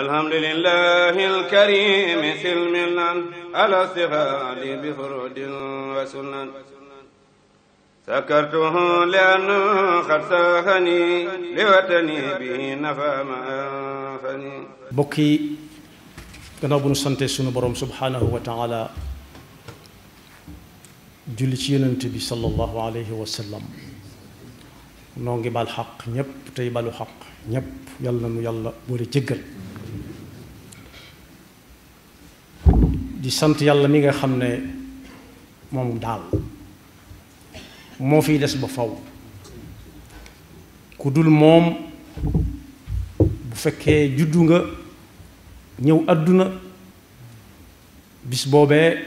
alhamdulillahi alkarimi silmilan ala stighaali bi furudin wa sunan sakartuhu li'anna qad saxani li watani bihi nafa ma anfani. mbokk yi gannaaw bu nu sante sunu borom subhanahu wa taala julli ci yonent bi sallallahu alayhi wa sallam noo ngi bal xaq ñépp tey balu xaq ñépp yàlla na nu yàlla boole jéggal di sant yàlla mi nga xam ne moom daal moo fiy des ba faw ku dul moom bu fekkee juddu nga ñëw àdduna bis boobee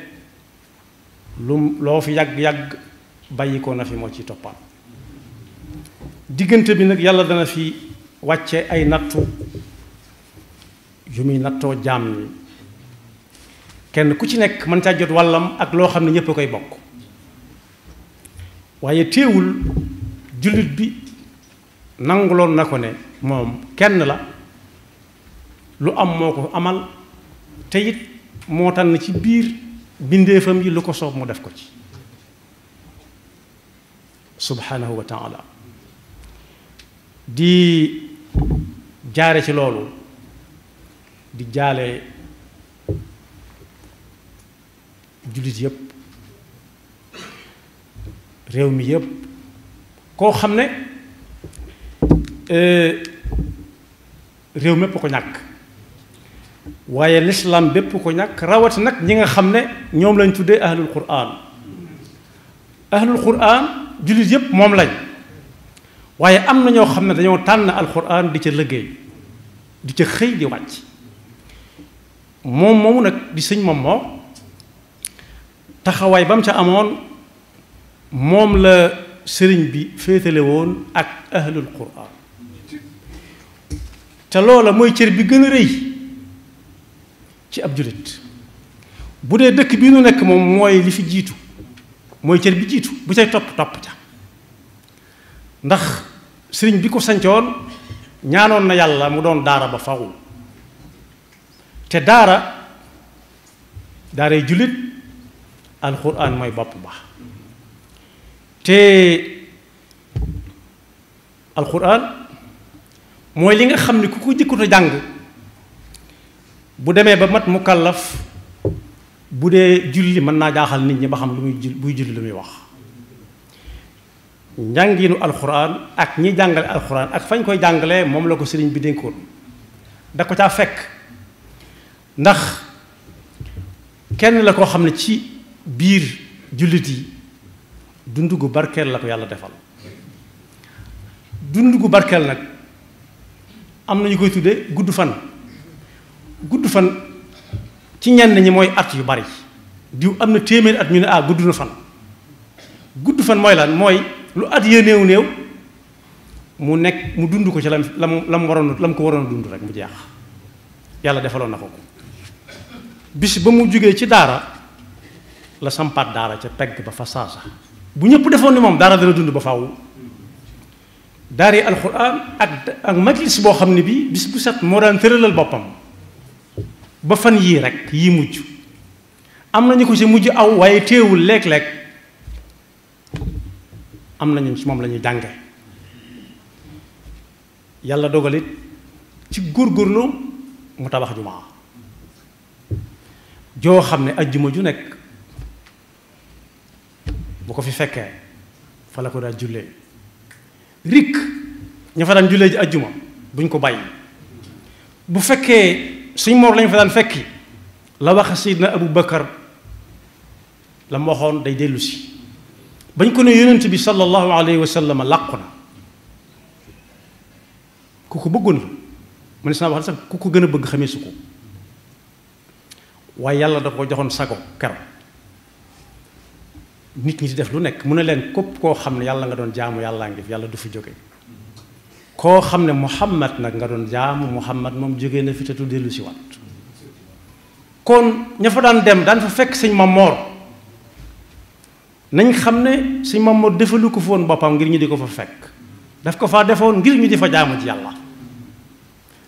loo fi yàgg-yàgg bàyyi ko na fi moo ci toppaat diggante bi nag yàlla dana fi wàcce ay nattu yu muy nattoo jaam ñi kenn ku ci nekk mën caa jot wàllam ak loo xam ne ñépp a koy bokk waaye téewul jullit bi nanguloon na ko ne moom kenn la lu am moo ko amal te it moo tànn ci biir bindeefam yi lu ko soob mu def ko ci subhanahu wa taala di jaare ci loolu di jaale jullit yépp réew mi yépp koo xam ne réew mépp ko ñàkk waaye lislaam bépp ko ñàkk rawati nag ñi nga xam ne ñoom lañ tuddee ahlul quraan jullit yépp moom lañ waaye am na ñoo xam ne dañoo tànn alquran di ca liggéey di ca xëy di wàcc moom moomu nag di sëñ moom moo taxawaay ba mu ca amoon moom la sëriñ bi féetale woon ak ahlul quran te loola mooy cër bi gën a rëy ci ab jullit bu dee dëkk bii nu nekk moom mooy li fi jiitu mooy cër bi jiitu bu cay topp ca ndax sëriñ bi ko sancoon ñaanoon na yàlla mu doon daara ba faw te daaray jullit alxuraan mooy bopp ba te alxuraan mooy li nga xam ne ku ko jëkkut a jàng bu demee ba mat mukallaf bu dee julli mën naa jaaxal nit ñi ba xam lu muy buy julli lu muy wax njànginu alxuraan ak ñi jàngale alxuraan ak fañ koy jàngalee moom la ko sëriñ bi dénkoon da ko caa fekk ndax kenn la koo xam ne ci biir jullit yi dund gu barkeel la ko yàlla defal dund gu barkeel nag am na ñu koy tudde gudd fan ci ñenn ñi mooy at yu bari diw am na téeméeri at ñu ne gudd na fan gudd fan mooy lan mooy lu at yee néew mu nekk mu dund ko ci lam ko waroon a dund rek mu jeex yàlla defaloon na ko bis ba mu jógee ci daara la sampaat daara ca pegg ba fa saasa bu ñëpp defoon ni moom daara dana dund ba faaw daari alxuraan ak majlis boo xam ne bi bis bu set moo daan tëralal boppam ba fan yii rek yii mujj am nañu ko ci mujj aw waaye téewul léeg-léeg am nañu ci moom la ñuy jànge yàlla dogalit ci góorgóorlu mu tabax jumaa joo xam ne ajjuma ju nekk bu ko fi fekkee fa la ko daan jullee rik ña fa daan jullee ji ajjuma buñ ko bàyyi bu fekkee suñ moor lañ fa daan fekki la wax Seydina Abu Bakar la mu waxoon day dellu si bañ ko ne yonent bi sallallahu alayhi wa sallam làqu na ku ko bëggoon la mu ne sama wax sax ku ko gën a bëgg xamee su ko waaye yàlla da ko joxoon sago keroog nit ñi di def lu nekk mu ne leen képp koo xam ne yàlla nga doon jaamu yàllaa ngi fi yàlla du fi jóge koo xam ne muhammad nag nga doon jaamu muhammad moom jógee na fi te du dellu si waat kon ña fa daan dem daan fa fekk sëñ Mamor nañ xam ne sëñ Mamor defalu ko fa woon boppam ngir ñu di ko fa fekk daf ko faa defoon ngir ñu di fa jaamu ci yàlla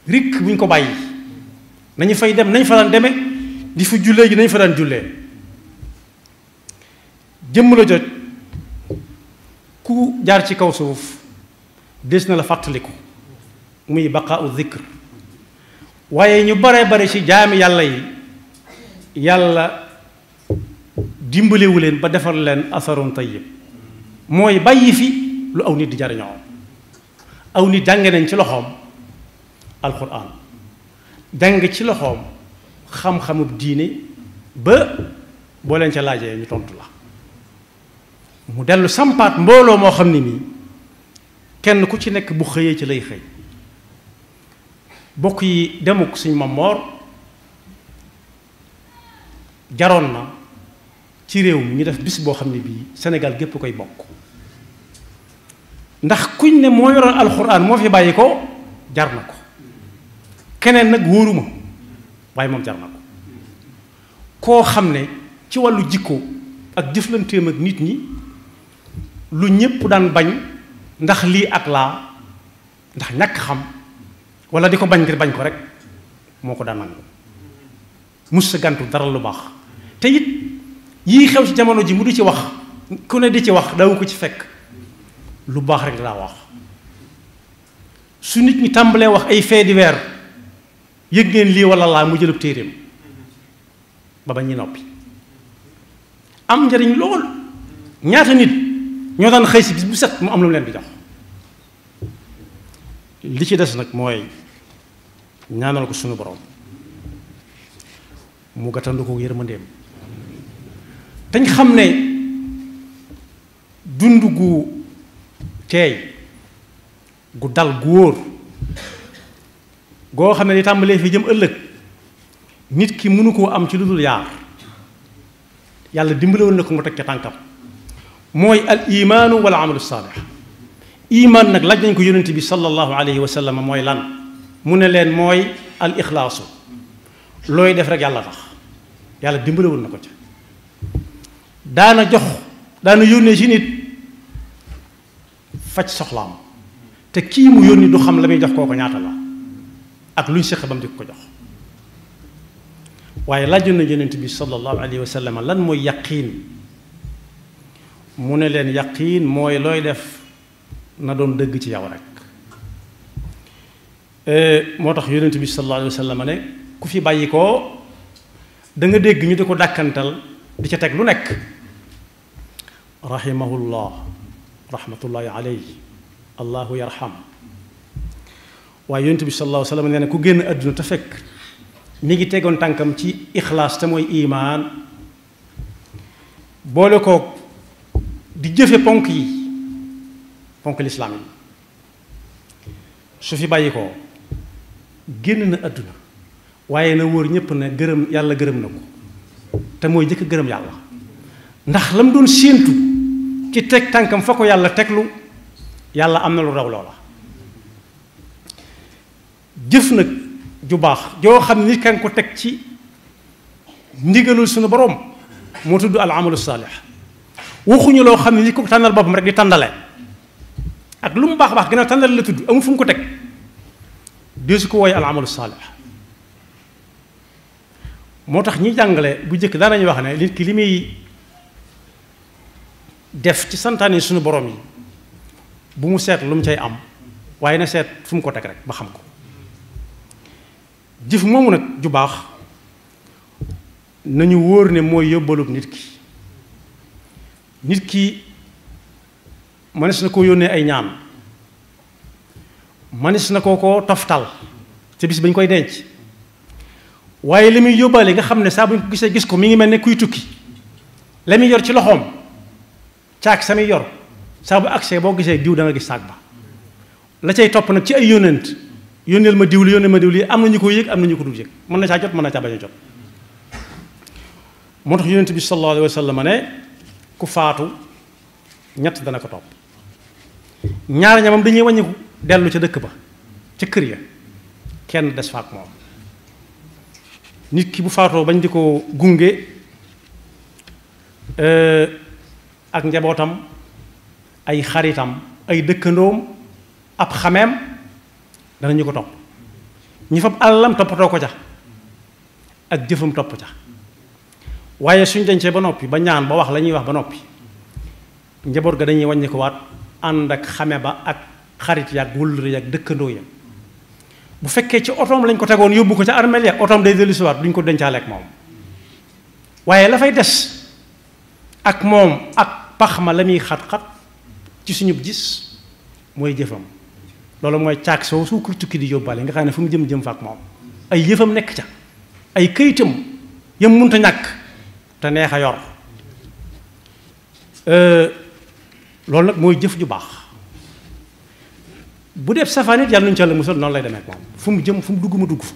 rik buñ ko bàyyi nañu fay dem nañ fa daan demee di fa jullee ji nañ fa daan jullee. jëmm la jot ku jaar ci kaw suuf des na la fàttaliku muy baqaau zikr waaye ñu bare bare ci jaami yàlla yi yàlla dimbalewu leen ba defal leen asarun tayyib mooy bàyyi fi lu aw nit di jariñoo aw nit jàng nañ ci loxoom alquran jàng ci loxoom xam-xamub diine ba boo leen ca laajee ñu tontu la mu dellu sampaat mbooloo moo xam ne nii kenn ku ci nekk bu xëyee ci lay xëy bokk yi demuk suñ Mamor jaroon na ci réew mi ñu def bis boo xam ne bii Sénégal gépp koy bokk ndax kuñ ne moo yoroon alxuraan moo fi bàyyi ko jar na ko keneen nag wóoruma waaye moom jar na ko koo xam ne ci wàllu jikko ak jëflanteem ak nit ñi lu ñépp daan bañ ndax lii ak laa ndax ñàkk xam wala di ko bañ ngir bañ ko rek moo ko daan nangu mus sa gàntu dara lu baax te it yii xew ci jamono ji mu di ci wax ku ne di ci wax daawu ko ci fekk lu baax rek daa wax su nit ñi tàmbalee wax ay faits divers yëg ngeen lii wala laa mu jëlub téeréem ba ba ñuy noppi am njariñ lool ñaata nit ñoo daan xëy si bis bu set mu am lu mu leen di jox li ci des nag mooy ñaanal ko suñu borom mu gàttandu ko yërmandeem dañ xam ne dund gu teey gu dal gu wóor goo xam ne di tàmbalee fi jëm ëllëg nit ki mënu koo am ci lu dul yaar yàlla dimbalewoon na ko mu teg ca tànkam mooy al imaanu wal amalu saalix imaan nag laaj nañ ko yonent bi sallallahu alayhi wa sallam mooy lan mu ne leen mooy al ixlaasu looy def rek yàlla tax yàlla dimbalewoon na ko ca daana yónnee ci nit faj soxlaam te kii mu yónni du xam la muy jox kooko ñaata la ak luñ séq ba mu di ko jox waaye laajoon na yonent bi sallallahu alayhi wa sallam lan mooy yaqiin mu ne leen yaqiin mooy looy def na doon dëgg ci yow rek moo tax yonent bi sallallahu alayhi wa sallam ne ku fi bàyyi ko da nga dégg ñu di ko dàkkantal di ca teg lu nekk rahimahullah rahmatullahi alayhi allahu yarham waaye yonent bi sallallahu alayhi wa sallam nee na ku génn àdduna te fekk mi ngi tegoon tànkam ci ixlaas te mooy imaan boole ko di jëfe ponk lislaam yi su fi bàyyi ko génn na àdduna waaye na wóor ñépp ne gërëm yàlla gërëm na ko te mooy jëkk gërëm yàlla ndax la mu doon séentu ci teg tànkam fa ko yàlla teglu yàlla am na lu raw loola jëf nag ju baax joo xam ne nit kan ko teg ci ndigalul suñu boroom moo tudd al amalu saalix waxuñu loo xam ne nit ko tànnal boppam rek di tàndale ak lu mu baax baax gën a tàndale la tudd amul fu mu ko teg dee su ko wooye al amalu saalix moo tax ñi jàngale bu njëkk daanañu wax ne nit ki li muy def ci santaane suñu borom yi bu mu seet lu mu cay am waaye na seet fu mu ko teg rek ba xam ko jëf moomu nag ju baax nañu wóor ne mooy yóbbalub nit ki mënees na koo yónnee ay ñaan mënees na koo toftal te bis bañ koy denc waaye li muy yóbbaale nga xam ne saa buñ ko gisee gis ko mi ngi mel ne kuy tukki la muy yor ci loxoom caag sa muy yor saa bu agsee boo gisee diw da nga gis saag ba la cay topp nag ci ay yónnent yónneel ma diw li yónneel ma diw li am na ñu ko yëg am na ñu ko dul yëg mën na caa jot mën na caa bañ a jot moo tax yónnent bi sallallahu alayhi wa sallam ne ku faatu ñett dana ko topp ñaar ñamam dañuy wàññiku dellu ca dëkk ba ca kër ya kenn des fa ak moom nit ki bu faatoo bañ di ko gunge ak njabootam ay xaritam ay dëkkandoom ab xameem danañu ko topp ñi fab alalam toppatoo ko ca ak jëfam topp ca waaye suñ dencee ba noppi ba ñaan ba wax la ñuy wax ba noppi njaboot ga dañuy wàññi ko waat ànd ak xame ba ak xarit yaag wëllëre yaag dëkkandoo ya bu fekkee ci otoom lañ ko tegoon yóbbu ko ca armeel ya otoom day dellu si waat duñ ko dencaale ak moom waaye la fay des ak moom ak pax ma la muy xat-xat ci suñu gis mooy jëfam loolu mooy caag soo su ko tukki di yóbbaale nga xam ne fu mu jëm fa ak moom ay yëfam nekk ca ay këyitam yëm munta ñàkk te neex a yor loolu nag mooy jëf ju baax bu dee safaan it yàlla nañu ci Yàlla musal noonu lay demee ak moom fu mu jëm fu mu dugg mu dugg fa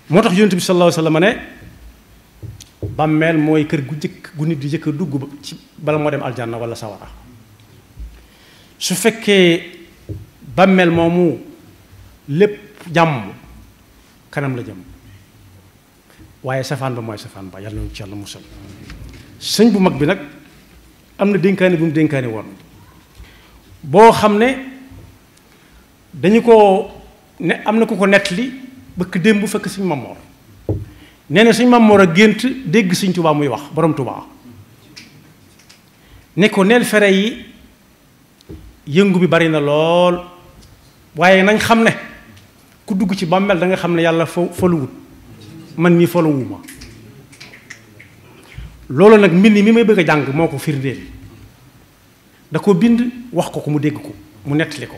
moo tax yonent bi sallallahu alayhi wa sallam ne bàmmeel mooy kër gu jëkk gu nit di jëkk a dugg ci bala moo dem aljanna wala sawara su fekkee bàmmeel moomu lépp jàmm kanam la jëm waaye safaan ba mooy safaan ba yàlla nañu ci Yàlla musal sëñ bu mag bi nag am na dénkaane bu mu dénkaane woon boo xam ne dañu ko ne am na ku ko nettali bëkk démb bu fekk sëñ Mamoor nee na sëñ Mamoor a gént dégg sëñ Tuubaa muy wax borom Tuubaa ne ko neel fere yi yëngu bi bari na lool waaye nañ xam ne ku dugg ci bàmmeel da nga xam ne yàlla foluwut man mii foluwuma loolu nag mbind mi may bëgg a jàng moo ko firndeel da ko bind wax ko mu dégg ko mu nettali ko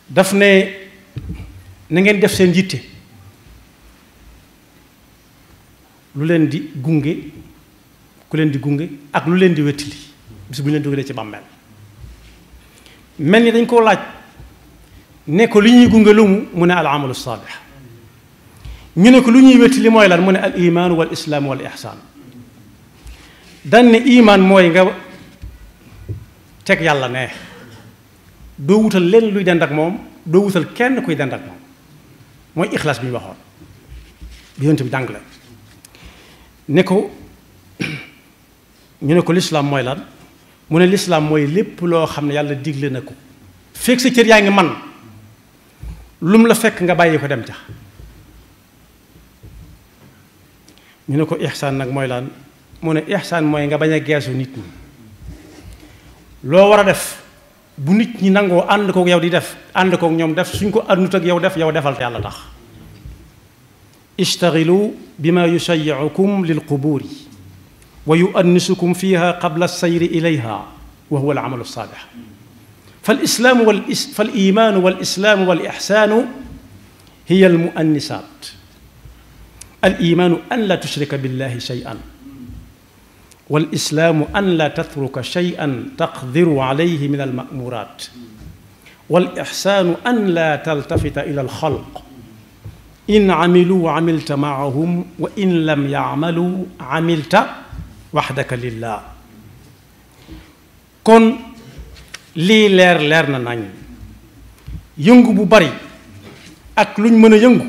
daf ne na ngeen def seen yitte lu leen di gunge ku leen di gunge ak lu leen di wettili bis bu ñu leen dugalee ci bàmmeel mel ni dañ koo laaj ne ko li ñuy gunge lu mu ne al amalu saalih ñu ne ko lu ñuy wettili mooy lan mu ne al iman wal islaam wal ihsaan dan ne iman mooy nga teg yàlla ne doo wutal leen luy dend ak moom doo wutal kenn kuy dend ak moom mooy ixlaas bi ñu waxoon bi yonent bi jàng la ne ko ñu ne ko lislaam mooy lan mu ne lislaam mooy lépp loo xam ne yàlla digle na ko fekk sa cër yaa ngi man lu mu la fekk nga bàyyi ko dem ca ñu ne ko ihsaan nag mooy lan mu ne ihsaan mooy nga bañ a geesu nit ñi loo war a def bu nit ñi nangoo ànd kook yow di def ànd kook ñoom def suñ ko àndut ak yow def yow defal te yàlla tax ishtagilu bima yushayyi'ukum lilquburi wa yu'annisukum fiha qabla as-sayri ilayha wa huwa al-amalu as-salih فالإيمان والإسلام والإحسان هي المؤنسات الإيمان أن لا تشرك بالله شيئا والإسلام أن لا تترك شيئا تقدر عليه من المأمورات والإحسان أن لا تلتفت إلى الخلق إن عملوا عملت معهم وإن لم يعملوا عملت وحدك لله kon lii leer na nañ yëngu bu bari ak luñ mën a yëngu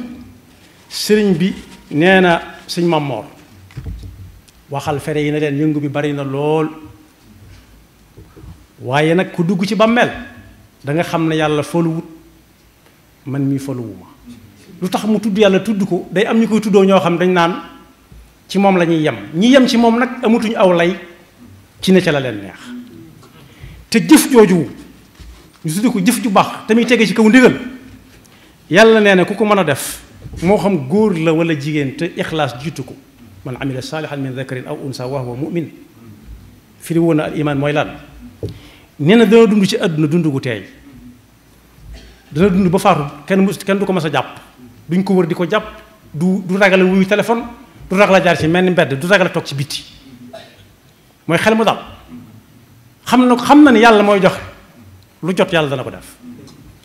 sëriñ bi nee na sëñ Mamoor waxal fere yi ne leen yëngu bi bari na lool waaye nag ku dugg ci bàmmeel da nga xam ne yàlla foluwut man mii foluwuma lu tax mu tudd yàlla tudd ko day am ñu koy tuddoo ñoo xam dañ naan ci moom la ñuy yem ñi yem ci moom nag amatuñu aw lay ci ne ca la leen neex te jëf jooju ñu tudde ko jëf ju baax te muy tege ci kaw ndigal yàlla nee na ku ko mën a def moo xam góor la wala jigéen te ixlaas jiitu ko man amila saalihan min dakarin aw unsa wa huwa mu'min firi woon na al iman mooy lan nee na dana dund ci àdduna dund gu teey dana dund ba faatu kenn du ko mas a jàpp duñ ko wër di ko jàpp du ragal wuyu téléphone du ragal a jaar ci mel ni mbedd du ragal a toog ci bitti mooy xel mu dal xam na ni yàlla mooy joxe lu jot yàlla dana ko def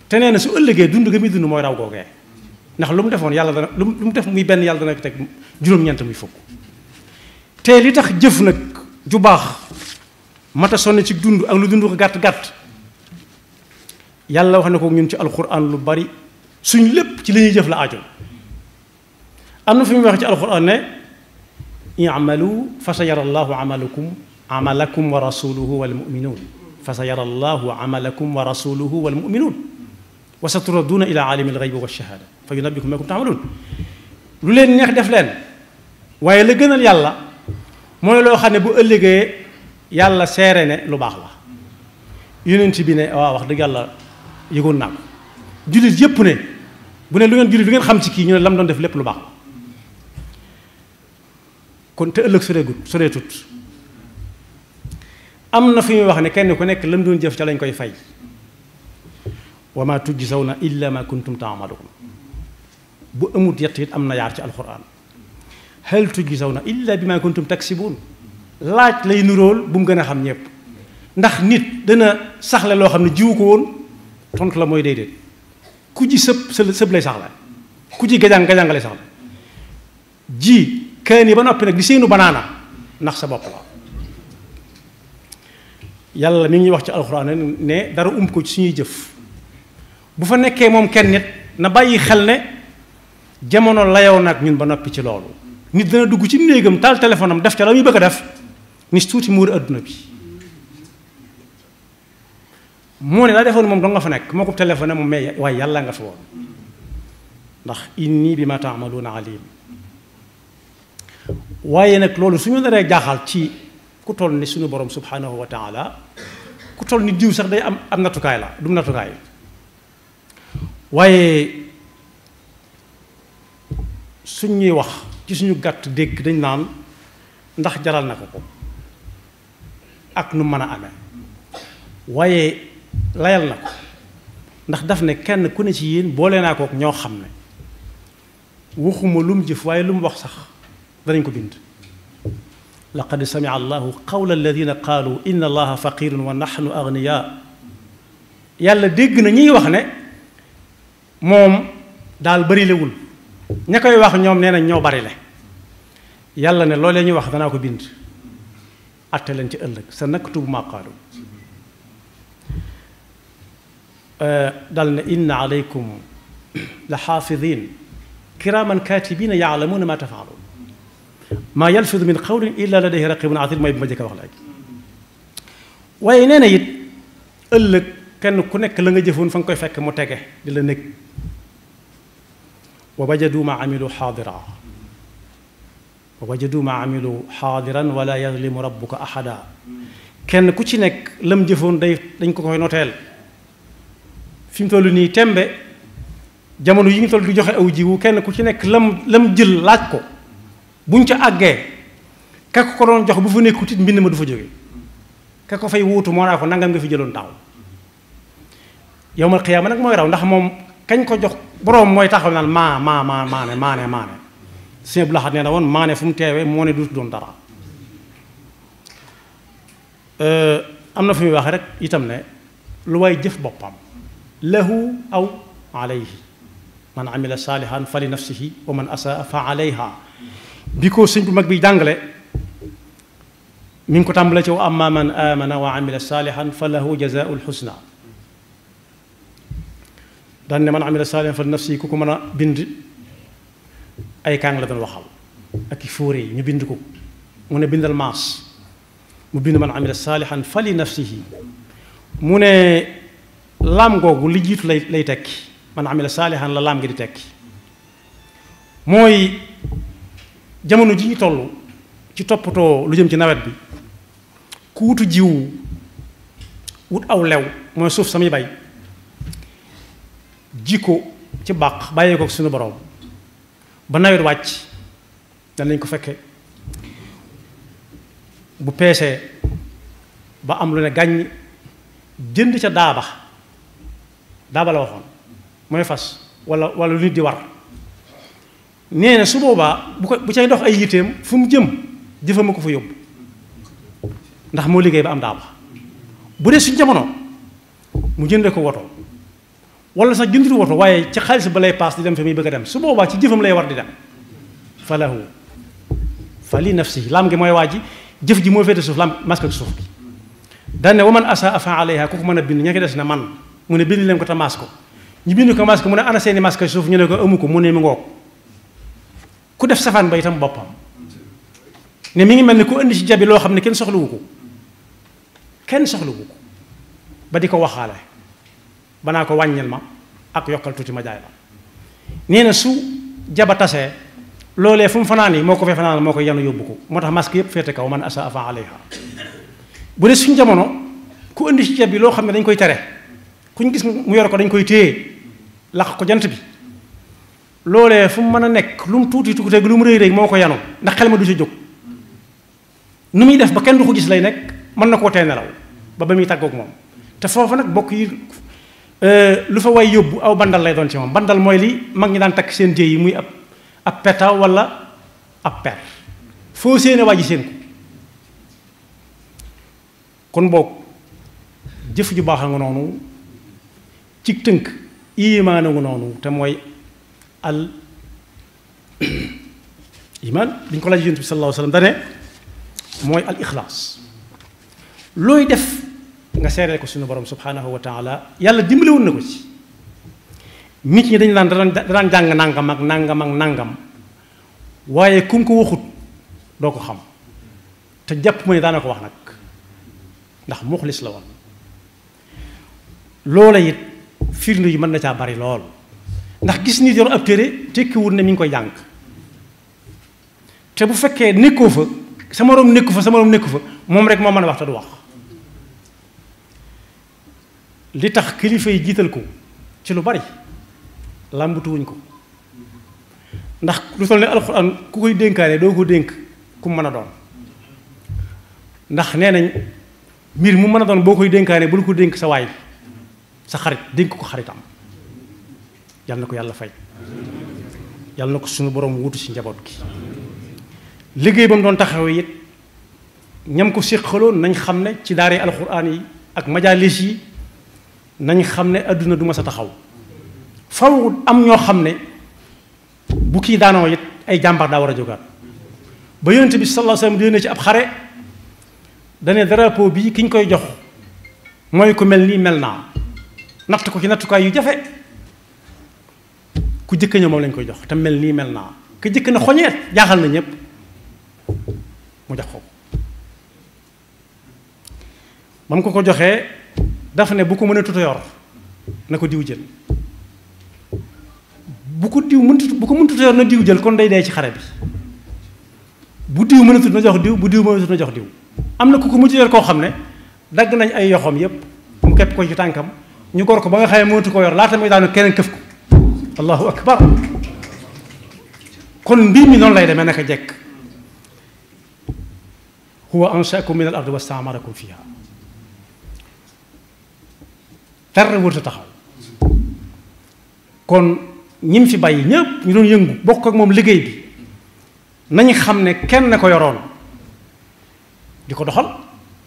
te nee na su ëllëgee dund ga muy dund mooy raw googee ndax lu mu defoon yàlla dana lu mu def muy benn yàlla dana ko teg juróom-ñeent muy fukk te li tax jëf nag ju baax mata sonn ci dund ak lu dund ko gàtt-gàtt yàlla wax na ko ñun ci alquran lu bari suñ lépp ci li ñuy jëf la aajo am na fi muy wax ci alquran ne i'malu fa sa yara allahu amalakum wa rasuluhu wal mu'minun fa sa yara allahu amalakum wa rasuluhu wal mu'minun wa sa turadduuna ila alimi alghaybi wa shahada fa yunabbiukum bima kuntum ta'malun lu leen neex def leen waaye la gënal yàlla mooy loo xam ne bu ëllëgee yàlla seere ne lu baax la yonent bi ne waaw wax dëgg yàlla yëgoon naa ko jullit yépp ne bu ne lu ngeen jullit lu ngeen xam ci kii ñu ne lam doon def lépp lu baax la kon te ëllëg soreetut am na fu ñuy wax ne kenn ku nekk lam doon jëf ca lañ koy fay wa ma tujzawna illa ma kuntum taamaluun bu amut yett it am na yaar ci alquran hal tujzawna illa bi ma kuntum taksibuun laaj lay nuróol bu mu gën a xam ñëpp ndax nit dana saxle loo xam ne jiwu ko woon tontu la mooy déedéet ku ji sëb lay saxla ku ji gajang lay saxla ji kaani ba noppi nag di seenu banaana ndax sa bopp la yàlla mi ngi wax ci alxuraan ne dara ump ko ci suñuy jëf bu fa nekkee moom kenn nit na bàyyi xel ne jamono layoo nag ñun ba noppi ci loolu nit dana dugg ci néegam taal téléphone am def ca la muy bëgg a def ni tuuti muur adduna bi moo ne la defoon moom doo nga fa nekk moo ko téléphone moom mais waaye yàlla nga fa woon ndax inni bi ma taamaluuna alim waaye nag loolu suñu naree jaaxal ci ku toll ni suñu borom subhanahu wa taala ku toll ni diw sax day am nattukaay la du nattukaay waaye suñ ñuy wax ci suñu gàtt dégg dañ naan ndax jaral na ko ak nu mën a amee waaye layal na ko ndax daf ne kenn ku ne ci yéen boole naa kook ñoo xam ne waxuma lu mu jëf waaye lu mu wax sax danañ ko bind laqad samia allahu qawla alladina qaalu inna allaha faqirun wa nahnu agniya yàlla dégg na ñiy wax ne moom daal bari lewul ña koy wax ñoom nee nañ ñoo bari le yàlla ne loolee ñuy wax danaa ko bind atte leen ci ëllëg sa naktubu maa qaalu dal ne inna alaykum la xaafidin kiraman katibina yaalamuuna ma tafaaluun maa yalfidu min qawlin illa ladayhi raqibun atid mooy bi ma jëkk a wax léegi waaye nee na it ëllëg kenn ku nekk la nga jëfoon fa nga koy fekk mu tege di la nekk wa wajadu ma amilu xaadira wa wajadu ma amilu xaadiran wala yazlimu rabbuka ahada kenn ku ci nekk lam jëfoon dañ ko koy noteel fi mu toll nii tembe jamono yi ngi toll di joxe aw jiwu kenn ku ci nekk lam jël laaj ko buñ ca àggee ka ko doon jox bu fa nekkut it mbind ma du fa jóge ka ko fay wuutu moo naa ko nangam nga fi jëloon daaw yawmal qiyaama nag mooy raw ndax moom kañ ko jox boroom mooy taxaw naan maane sëñ bu laxat nee na woon maane fu mu teewee moo ne duutu doon dara am na fu muy wax rek itam ne lu waay jëf boppam lahu aw alayhi man amila saalihan fa li nafsihi wa man asaa fa alayha bi ko sëñ bu mag bi jàngale mi ngi ko tàmbale ci wa amma man amana wa amila saalihan fa lahu jazaa'ul husna daan ne man amila saalihan fa li nafsihi ku ko mën a bind ay kaang la doon waxal ak i fóore yi ñu bind ko mu ne bindal maas mu bind man amila saalihan fa li nafsihi mu ne laam googu li jiitu lay tekki man amila saalihan la laam gi di tekki mooy jamono ji ñu toll ci toppatoo lu jëm ci nawet bi ku wutu jiw wut aw lew mooy suuf samay bay ji ko ci bàq bàyyee ko suñu borom ba nawet wàcc danañ ko fekke bu peesee ba am lu ne gàññ jënd ca daaba la waxoon mooy fas wala lu nit di war nee na su boobaa bu cay dox ay yiteem fu mu jëm jëfama ko fa yóbbu ndax moo liggéey ba am daaba bu dee suñ jamono mu jënde ko woto wala sax jënditu woto waaye ca xaalis ba lay paas di dem fa muy bëgg a dem su boobaa ci jëfam lay war di dem fa lahu fa li nafsihi lam gi mooy waa ji jëf ji moo féete suuf lam masque suuf gi daan ne wa man asaa fa alayha ku ko mën a bind ña ngi des na man mu ne bind leen ko te maas ko ñu bind ko maas ko mu ne ana seeni masque suuf ñu ne ko amu ko mu ne mi ngoog ku def safaan ba itam boppam ne mi ngi mel ni ku indi ci jabi loo xam ne kenn soxlawu ko ba di ko waxaale banaa ko wàññil ma ak yokkal tuuti ma jaay la nee na su jaba tasee loolee fu mu fanaan yi moo ko fee fanaan moo ko yanu yóbbu ko moo tax masque yëpp féete kaw man asa afa alayha bu dee suñ jamono ku indi ci ceeb bi loo xam ne dañ koy tere kuñ gis mu yor ko dañ koy téye laq ko jant bi loolee fu mu mën a nekk lu mu tuuti tuuti lu mu rëy rëy moo ko yanu ndax xel ma du ci jóg nu muy def ba kenn du ko gis lay nekk mën na koo tee nelaw ba muy tàggoog moom te foofu nag bokk yi lu fa way yóbbu aw bandal lay doon ci moom bandal mooy li mag ñi daan takk seen jéey yi muy ab peta wala ab per foo séene waa ji seen ko kon boog jëf ju baax a nga noonu ci tënk imaan a nga noonu te mooy al imaan bi ñu ko laaj yonent bi sallallahu alayhi wa sallam dane mooy al ixlaas looy def nga seeree ko suñu borom subhanahu wa taala yàlla dimbale woon na ko ci nit ñi dañu daan jàng nangam ak nangam ak nangam waaye ku ko waxut doo ko xam te jàpp ma ne daana ko wax nag ndax muxlis la woon loola it firnde yi mën na caa bari lool ndax gis nit yor ab téere tekkiwul ne mi ngi koy jàng te bu fekkee nekkoo fa sa moroom nekku fa moom rek moo mën a wax te du wax li tax kilifa yi jiital ko ci lu bari làmbatuwuñ ko ndax lu toll ne alxuraan ku koy dénkaane doo ko dénk ku mën a doon ndax nee nañ mbir mu mën a doon boo koy dénkaane bul ko dénk sa waay sa xarit dénk ko xaritam yal na ko yàlla fay yal na ko suñu borom wutu ci njaboot gi liggéey ba mu doon taxawee it ñam ko séqaloon nañ xam ne ci daaree alxuraan yi ak majaalis yi nañ xam ne adduna du ma sa taxaw faw am ñoo xam ne bu kii daanoo it ay jàmbar daa war a jógaat ba yonent bi sallallahu alayhi wasallam di yónnee ci ab xare dane drapeau bii ki ñu koy jox mooy ku mel nii mel naa natt ko ci nattukaay yu jafe ku jëkk ñëw moom lañ koy jox te mel nii mel naa ku jëkk na xoñeet jaaxal na ñépp mu jox ko ba mu ko joxee dafa ne bu ko mën a tuta yor na ko diw jël bu ko mënut a yor na diw jël kon day dee ci xare bi bu diw mën a tut na jox diw bu diw mën a tut na jox diw am na ku ko mujj yor koo xam ne dagg nañ ay yoxoom yépp mu kepp ko ci tànkam ñu gor ko ba nga xam ne mënatu ko yor laata muy daanu keneen këf ko allahu akbar kon mbir mi noonu lay demee naka jekk huwa anshaakum min al ardi wastaamarakum fiha dara wërta taxaw kon ñim fi bàyyi ñépp ñu doon yëngu bokk ak moom liggéey bi nañ xam ne kenn ko yoroon di ko doxal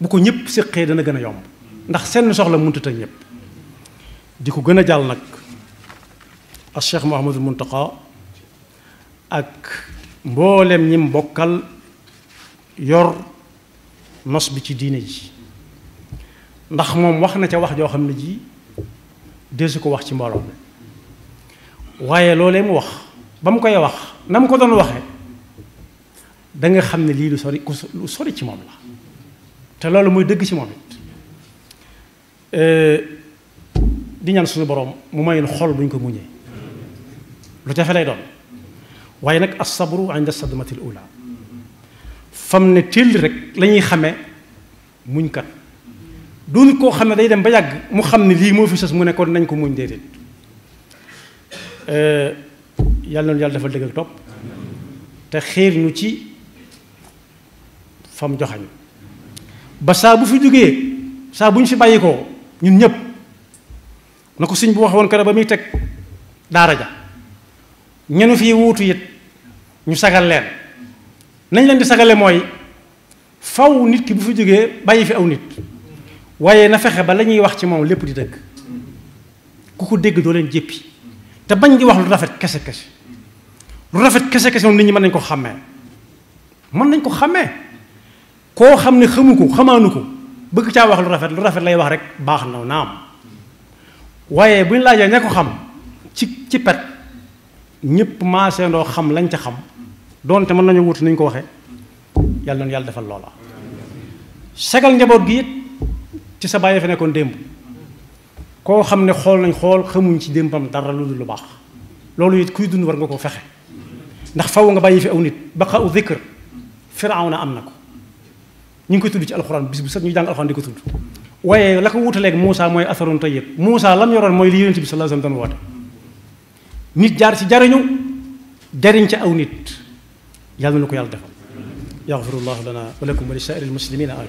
bu ko ñëpp séqee dana gën a yomb ndax seen soxla mënut a ñëpp di ko gën a jàll nag ak Cheikh Mouhamadul Muntaqa ak mboolem ñim bokkal yor nos bi ci diine ji ndax moom wax na ca wax joo xam ne ji deesu ko wax ci mbooloo mi waaye loolee mu wax ba mu koy wax na mu ko doon waxe da nga xam ne lii lu sori ci moom la te loolu mooy dëgg ci moom it di ñaan suñu borom mu may xol bu ñu ko muñee lu jafe lay doon waaye nag as-sabru inda sadmati al-ula fam ne teel rek la ñuy xamee muñ kat doonu koo xam ne day dem ba yàgg mu xam ne lii moo fi sës mu ne kon nañ ko muñ déedéet yàlla na yàlla defal dëgg ak topp te xiir ñu ci fam joxañ ba saa bu fi jógee saa bu ñu fi bàyyi ko ñun ñëpp na ko sëñ bu wax woon kër ba muy teg daara ja ñenu fii wuutu it ñu sagal leen nañ leen di sagale mooy faw nit ki bu fi jógee bàyyi fi aw nit waaye na fexe ba la ñuy wax ci moom lépp di dëgg ku ko dégg doo leen jéppi te bañ di wax lu rafet kese kese lu rafet kese kese moom nit ñi mën nañ ko xàmmee koo xam ne xamu ko xamaanu ko bëgg caa wax lu rafet lay wax rek baax na naam waaye bu ñu laajee ña ko xam ci pet ñëpp maaseendoo xam lañ ca xam doonte mën nañu wut nañ ko waxee yàlla na yàlla defal loola segal njaboot gi it ci sa bàyyi fa nekkoon démb koo xam ne xool xamuñ ci démbam dara lu dul lu baax loolu it kuy dund war nga ko fexe ndax faw nga bàyyi fi aw nit baqa u dhikr firawna am na ko ñu ngi koy tudd ci alxuraan bis bu set ñu jàng alxuraan di ko tudd waaye la ko wutaleeg Muusa mooy asarun tayyib Muusa lam yoroon mooy li yonent bi sallallahu alayhi wasallam doon woote nit jaar ci jariñu jariñ ca aw nit yàlla na ko yàlla defal yaxfirullahu lana wa lakum wa li saa'iril muslimina amin